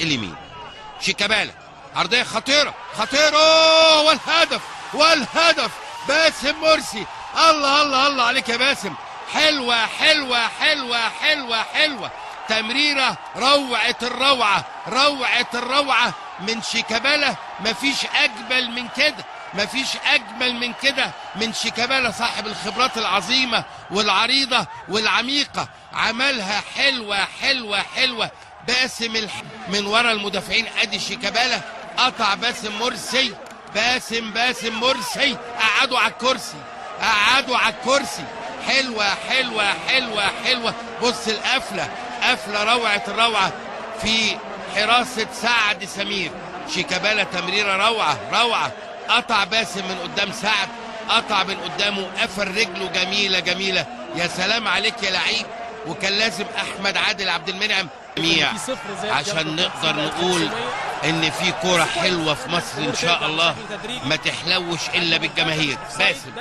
اليمين. شيكابالا عرضية خطيرة خطيرة، والهدف والهدف باسم مرسي. الله الله الله عليك يا باسم، حلوة حلوة حلوة حلوة حلوة، تمريرة روعة الروعة روعة الروعة من شيكابالا. مفيش أجمل من كده، مفيش أجمل من كده من شيكابالا صاحب الخبرات العظيمة والعريضة والعميقة. عملها حلوة حلوة حلوة باسم من ورا المدافعين. ادي شيكابالا قطع باسم مرسي، باسم مرسي، قعدوا على الكرسي، قعدوا على الكرسي. حلوة حلوة حلوة حلوة. بص القفلة، قفلة روعة الروعة في حراسة سعد سمير. شيكابالا تمريرة روعة روعة، قطع باسم من قدام سعد، قطع من قدامه، قفل رجله جميلة جميلة. يا سلام عليك يا لعيب. وكان لازم أحمد عادل عبد المنعم عشان نقدر نقول ان في كورة حلوة في مصر ان شاء الله ما تحلوش الا بالجماهير. باسم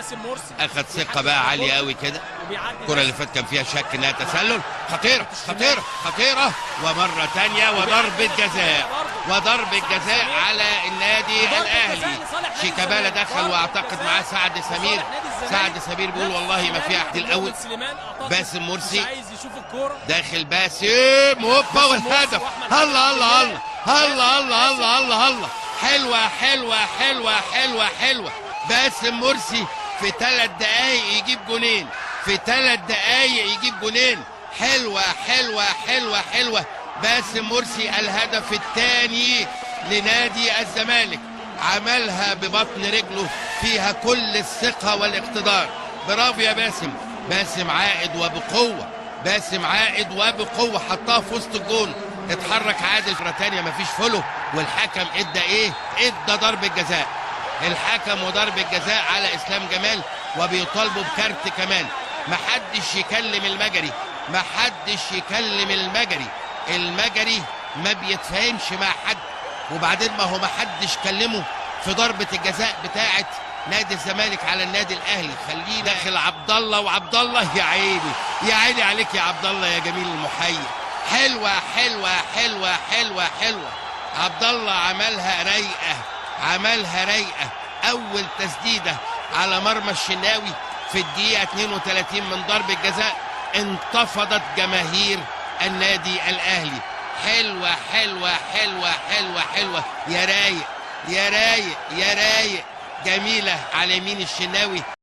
اخد ثقة بقى عالية قوي كده. الكره اللي فاتت كان فيها شك انها تسلل. خطيرة خطيرة خطيرة، ومرة ثانية وضربه جزاء، وضربه جزاء على النادي الاهلي. شيكابالا دخل واعتقد معاه سعد سمير. سعد سمير بيقول والله ما فيها احد. الاول باسم مرسي داخل، باسم هوبا والهدف. الله الله الله الله الله الله الله الله، حلوة حلوة حلوة حلوة حلوة. باسم مرسي في 3 دقايق يجيب جونين، في 3 دقايق يجيب جونين. حلوة حلوة حلوة حلوة. باسم مرسي الهدف الثاني لنادي الزمالك، عملها ببطن رجله، فيها كل الثقة والاقتدار. برافو يا باسم. باسم عائد وبقوة، باسم عائد وبقوة، حطها في وسط الجون. اتحرك عادل مرة تانية، مفيش فولو، والحكم ادى ايه؟ ادى ضربة جزاء. الحكم وضربة جزاء على اسلام جمال، وبيطالبوا بكارت كمان. محدش يكلم المجري، محدش يكلم المجري، المجري ما بيتفاهمش مع حد. وبعدين ما هو محدش كلمة في ضربة الجزاء بتاعت نادي الزمالك على النادي الاهلي. خليه داخل عبد الله، وعبد الله يا عيني يا عيني عليك يا عبد الله يا جميل المحيي. حلوة حلوة حلوة حلوة حلوة. عبد الله عملها رايقة، عملها رايقة. اول تسديده على مرمى الشناوي في الدقيقة 32 من ضربه جزاء، انتفضت جماهير النادي الاهلي. حلوة حلوة حلوة حلوة حلوة، يا رايق يا رايق يا رايق. جميلة على يمين الشناوي.